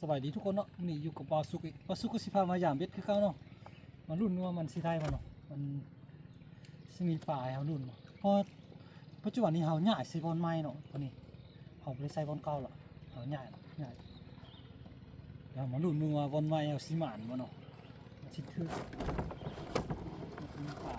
ສະບາຍດີທຸກຄົນເນາະ, ມື້ນີ້ຢູ່ກັບບ່າວສຸກອີກ. ບ່າວສຸກກໍຊິພາມາຢາມເບັດຄືເກົ່າເນາະ, ມາລຸ້ນວ່າມັນຊິໄດ້ບໍ່ເນາະ, ມັນຊິມີປາໃຫ້ເຮົາລຸ້ນບໍ່. ເພາະປັດຈຸບັນນີ້ເຮົາຍ້າຍໃສ່ບ່ອນໃໝ່ເນາະ, ຕອນນີ້ເຮົາບໍ່ໄດ້ໃຊ້ບ່ອນເກົ່າລະ, ເຮົາຍ້າຍ ຍ້າຍ. ດຽວມາລຸ້ນເບິ່ງວ່າບ່ອນໃໝ່ເຮົາຊິໝານບໍ່ເນາະ, ມັນຊິຖືກ ມັນຊິມີປາ.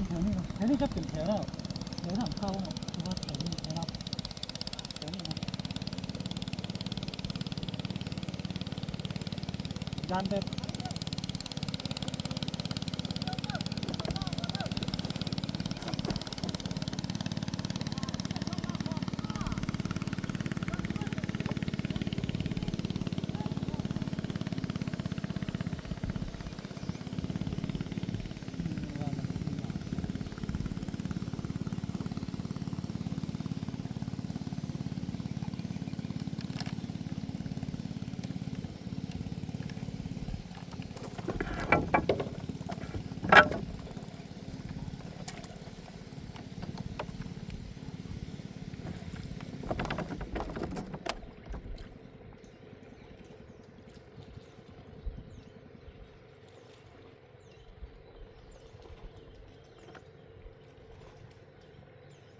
ແຖວນີ້ ແຖວນີ້ຈະເປັນແຖວ ແຖວນ້ຳເກົ່າເນາະ, ຄືວ່າແຖວນີ້ແຖວ ແຖວນີ້ນະ ຢ້ານແບບ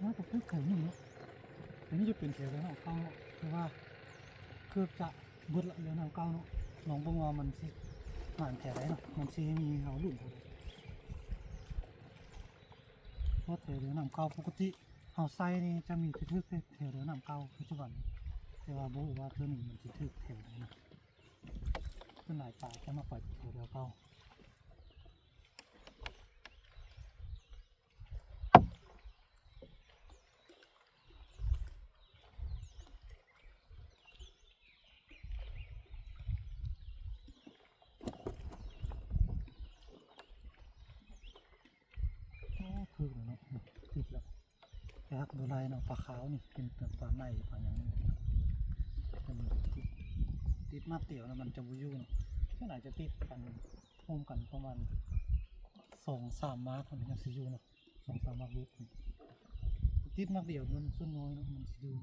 ໜ້າຈະເປັນແຖວນີ້ເນາະ, ອັນນີ້ຈະເປັນແຖວແລວນ້ຳເກົ່າເນາະ, ແຕ່ວ່າເກືອບຈະເບິດລະແລວນ້ຳເກົ່າເນາະ. ລອງເບິ່ງວ່າມັນຊິໝານແຖວໃດເນາະ, ມັນຊິມີເຮົາລຸ້ນເທົ່າໃດ. ເພາະແຖວແລວນ້ຳເກົ່າ ປົກກະຕິເຮົາໃສ່ນີ້ຈະມີຖືກແຕ່ແຖວແລວນ້ຳເກົ່າປັດຈຸບັນ, ແຕ່ວ່າບໍ່ຮູ້ວ່າເທື່ອນີ້ມັນຊິຖືກແຖວໃດເນາະ. ສ່ວນຫຼາຍປາຈະມາໄປແຖວແລວເກົ່າ. ໂອ້ ຖືກແລ້ວເນາະ, ຕິດແລ້ວ. ແຕ່ຫາກບໍ່ໄດ້ເນາະ, ປາຂາວນີ້ເປັນ ເປັນປາໄມ້ ປາຫຍັງນີ້ ເປັນຕິດ ຕິດມາກດຽວແລ້ວມັນຈະບໍ່ຢູ່ເນາະ. ສ່ວນຫຼາຍຈະຕິດກັນ ໂຮມກັນປະມານສອງສາມມາດ ເທົ່ານັ້ນຍັງຊິຢູ່ເນາະ, ສອງສາມມາດເຮັດ. ຕິດມາກດຽວມັນສ່ວນນ້ອຍເນາະ ມັນຊິຢູ່.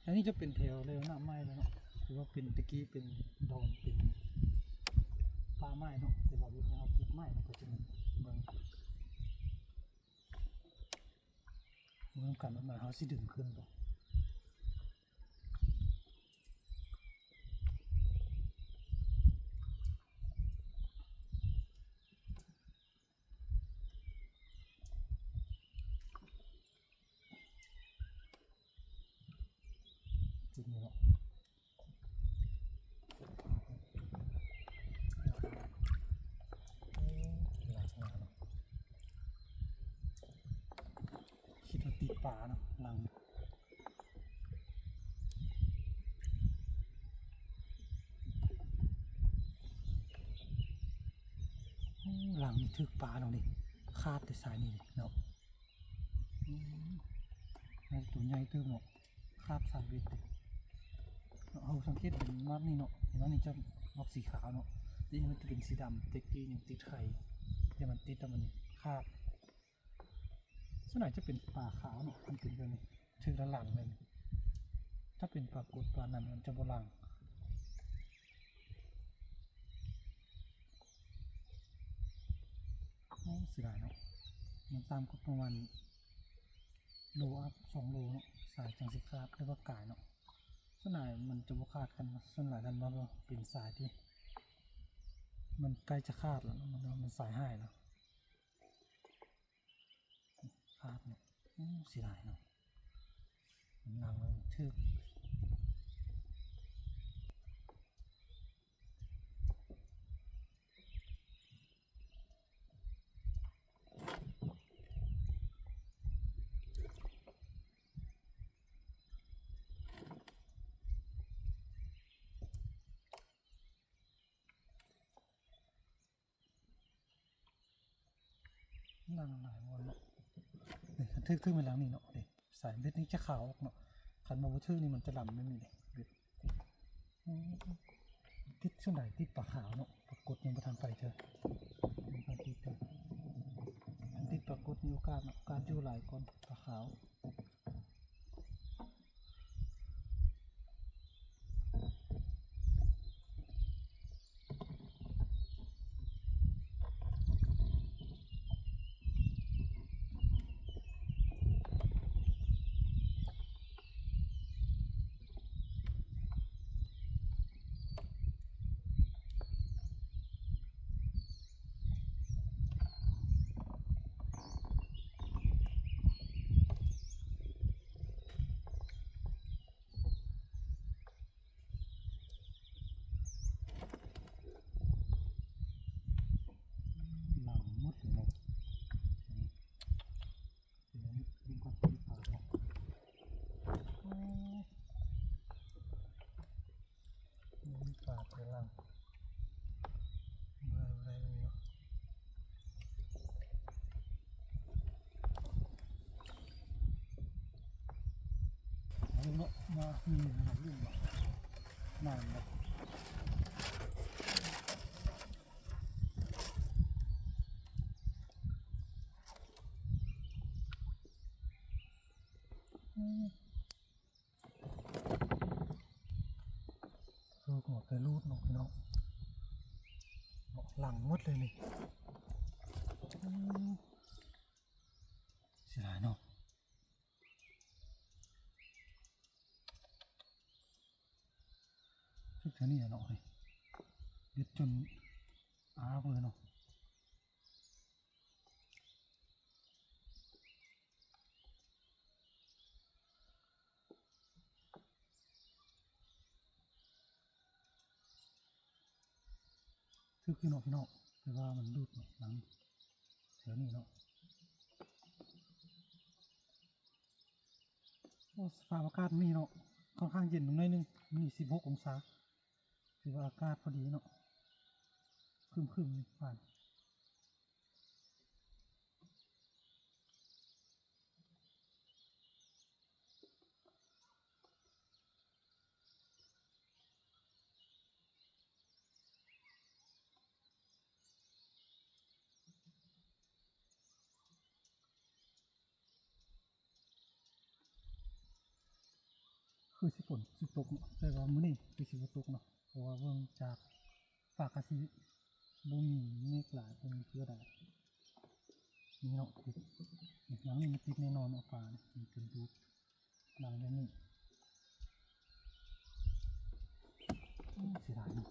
ອັນນີ້ຈະເປັນແຖວແລວນ້ຳໃໝ່ແລ້ວເນາະ, ຖືວ່າເປັນ ແຕ່ກີ້ເປັນດອນ ເປັນປ່າໄມ້ເນາະ, ແຕ່ວ່າເຮັດໃຫ້ເຮົາຕັດໄມ້ ເຮົາກໍຈະເບິ່ງ ເບິ່ງນຳກັນວ່າເຮົາຊິດຶງຂຶ້ນບໍ່. ຈຸດນີ້ເນາະ ຄິດວ່າຕິດປາເນາະ ຫຼັງ ໂອ້ ຫຼັງນີ້ຖືກປາເນາະນີ້ ຄາບແຕ່ສາຍນີ້ເນາະ. ອືມ ໜ້າຈະໂຕໃຫຍ່ເຕີບເນາະ ຄາບສາຍເບັດເດ. ເຮົາສັງເກດເຫັນມັດນີ້ເນາະ ມັດນີ້ຈະອອກສີຂາວເນາະ ແຕ່ນີ້ມັນຈະເປັນສີດຳ ແຕ່ກີ້ຍັງຕິດໄຂ່ ແຕ່ມັນຕິດແລ້ວມັນຄາບ. ສ່ວນໃຫຍ່ຈະເປັນປາຂາວເນາະ ມັນເປັນແບບນີ້ ຖືກແລ້ວຫຼັ່ງເລີຍ. ຖ້າເປັນປາກົດປານັ້ນມັນຈະບໍ່ຫຼັ່ງ. ຫຼາຍເນາະ ມັນຕ່ຳກວ່າປະມານໂລອັບສອງໂລເນາະ ສາຍຈັ່ງຊິຂາດ ຫຼືວ່າກາຍເນາະ. ສ່ວນຫຼາຍມັນຈະບໍ່ຂາດກັນ ສ່ວນຫຼາຍຄັນວ່າເປັນສາຍທີ່ມັນໃກ້ຈະຂາດແລ້ວເນາະ ມັນ ມັນສາຍຫາຍແລ້ວ ຂາດເນາະ. ໂອ້ ເສຍດາຍເນາະ ມັນນັ່ງເບິ່ງຖືກ ນັ່ງຫຼາຍບ່ອນເນາະ. ນີ້ ຄັນຖືກ ຖືກແມ່ນຫຼັງນີ້ເນາະ ນີ້ ສາຍເບັດນີ້ຈະຂາວອອກເນາະ ຄັນວ່າບໍ່ຖືກນີ້ມັນຈະດຳແບບນີ້ເດ້ ເບັດ ອືມ ຕິດສ່ວນໃດ ຕິດປາຂາວເນາະ ປາກົດຍັງບໍ່ທັນໄປເທື່ອ ຍັງບໍ່ທັນຕິດເທື່ອ. ຄັນຕິດປາກົດມີໂອກາດເນາະ ໂອກາດຢູ່ຫຼາຍກ່ອນປາຂາວ. ຫຼາຍໝົດເລີຍເນາະ ເປັນຫຍັງ ເປັນຫຍັງກໍຕິດປາກເນາະ ໂອ້ຍ ມີປາກເປັນຫຼັງ ບໍ່ໄດ້ ບໍ່ໄດ້ເລີຍເນາະ. ເອົາເນາະ ມາ ມີຫຍັງລືມບໍ່ ນານບໍ່ ອືມ. ເອີ ກໍໄປລູດເນາະພີ່ນ້ອງ ເນາະ ຫຼັງໝົດເລີຍນີ້ ອືມ ເສຍດາຍເນາະ ຖືກແຖວນີ້ແຫຼະເນາະ ເບັດຈົນອາກເລີຍເນາະ. ຖືກຢູ່ເນາະພີ່ນ້ອງ ແຕ່ວ່າມັນຫຼຸດເນາະ ຫຼັງແຖວນີ້ເນາະ. ໂອ້ ສະພາບອາກາດມື້ນີ້ເນາະ ຄ່ອນຂ້າງເຢັນລົງໜ້ອຍໜຶ່ງ ມື້ນີ້ສິບຫົກອົງສາ ຖືວ່າອາກາດພໍດີເນາະ ຄຶ້ມໆ ຜ່ານ. ຄືຊິຝົນຊິຕົກເນາະ ແຕ່ວ່າມື້ນີ້ຄືຊິບໍ່ຕົກເນາະ ເພາະວ່າເບິ່ງຈາກຟ້າກະຊິບໍ່ມີເມກຫຼາຍ ບໍ່ມີເຊື້ອຫຼາຍ. ນີ້ເນາະ ຕິດ ຫຼັງນີ້ມັນຕິດແນ່ນອນເນາະ ຟ້ານີ້ມັນເປັນຮູບຫຼັງແບບນີ້. ໂອ້ ເສຍດາຍເນາະ.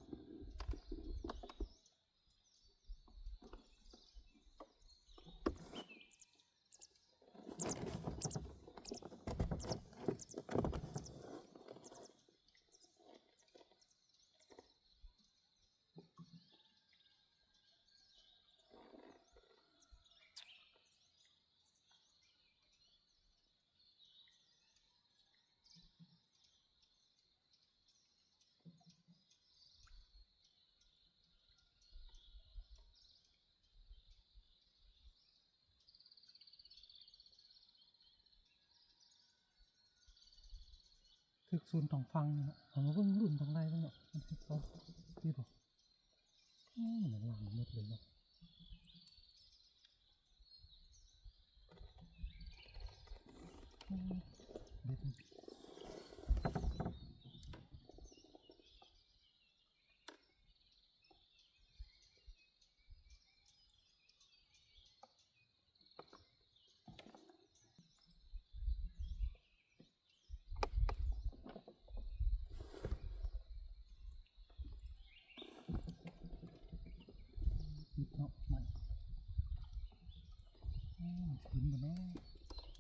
ຖືກໂຊນທາງຝັ່ງນີ້ເນາະ ເຮົາມາເບິ່ງລຸ່ມທາງໃດເບິ່ງເນາະ ມັນຄືເຂົາຕິດບໍ່? ໂອ້ ມັນຫຼັງໝົດເລີຍເນາະ ເບັດ.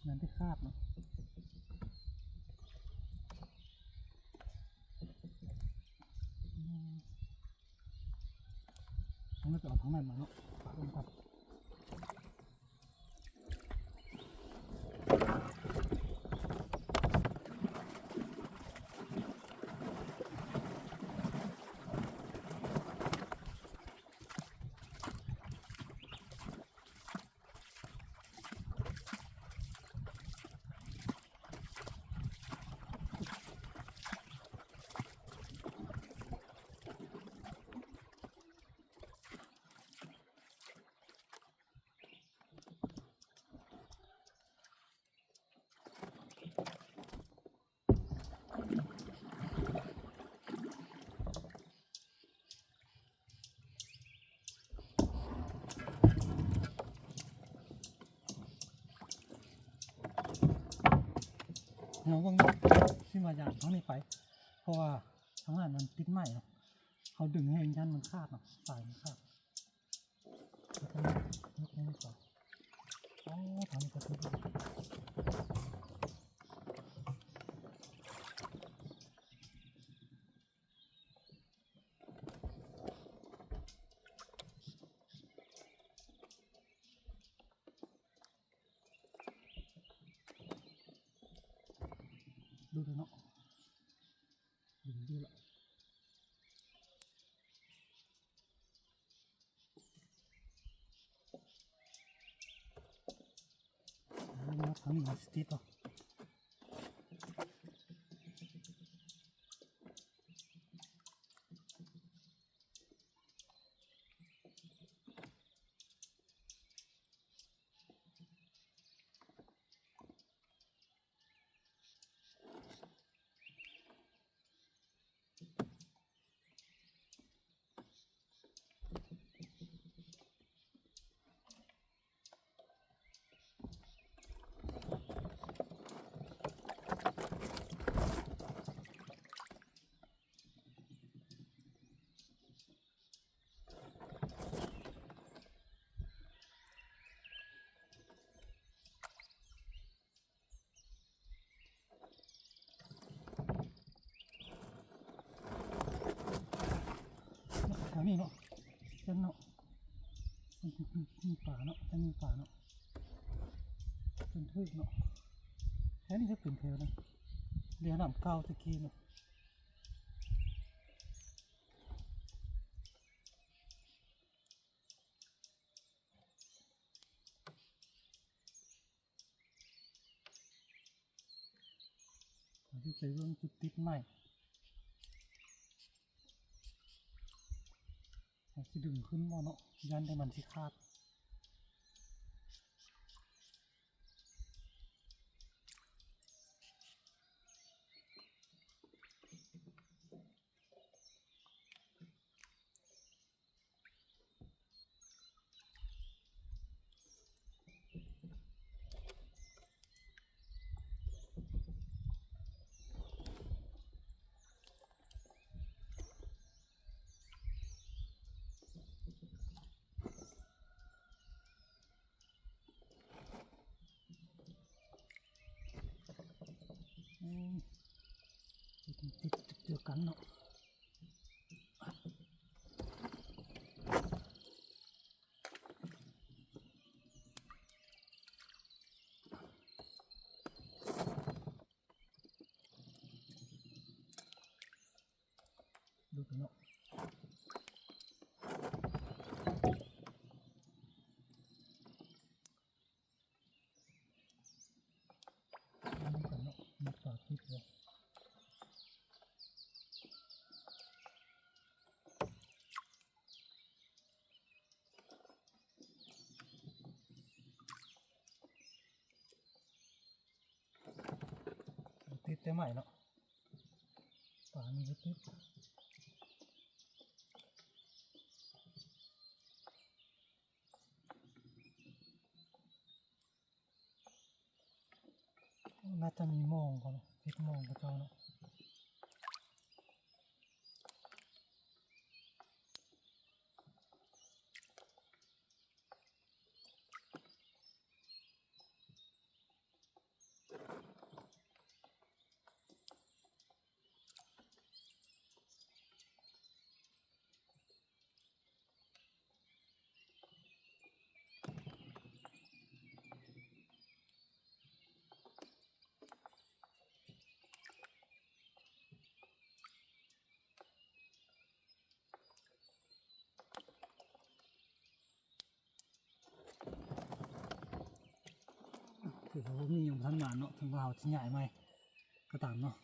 ອັນທີ່ຂາດເນາະ ອືມ ເຮົາຈະເອົາທາງນັ້ນມາເນາະ ປະລົງກ່ອນ. ເຮົາເບິ່ງ ຊິມາຢາມທາງນີ້ໄປ ເພາະວ່າທາງນັ້ນມັນຕິດໄມ້ເນາະ ເຮົາດຶງແຮງຢ້ານມັນຂາດເນາະ ສາຍມັນຂາດ. ຍົກມືກ່ອນ ອໍ ທາງນີ້ກໍຖືກ. ດູແລ້ວເນາະ ດຶງດີລະ. ເອົາລົງມາທາງນີ້ມັນຊິຕິດບໍ່? ແຖວນີ້ເນາະ ເປັນເນາະ ມີປາເນາະ ຈະມີປາເນາະ ເປັນຖືກເນາະ ແຖວນີ້ຈະເປັນແຖວນັ້ນ ເຮືອນ້ຳເກົ່າແຕ່ກີ້ເນາະ. ເຮົາຊິໄປເບິ່ງຈຸດຕິດໄມ້ ເຮົາຊິດຶງຂຶ້ນບໍ່ເນາະ ຢ້ານແຕ່ມັນຊິຂາດ. ອືມ ຕິດ ຕິດ ຕິດດຽວກັນເນາະ. ດູເນາະ ເບິ່ງກັນເນາະ ມີປາຕິດບໍ່. ຕິດແຕ່ໄມ້ເນາະ ປານີ້ບໍ່ຕິດ. ໜ້າຈະມີມອງເຂົາເນາະ ຕິດມອງເຂົາເຈົ້າເນາະ. ເຮົາມີຫຍັງບໍ່ທັນມາເນາະ ເຖິງວ່າເຮົາຊິຍ້າຍໃໝ່ກໍຕາມເນາະ.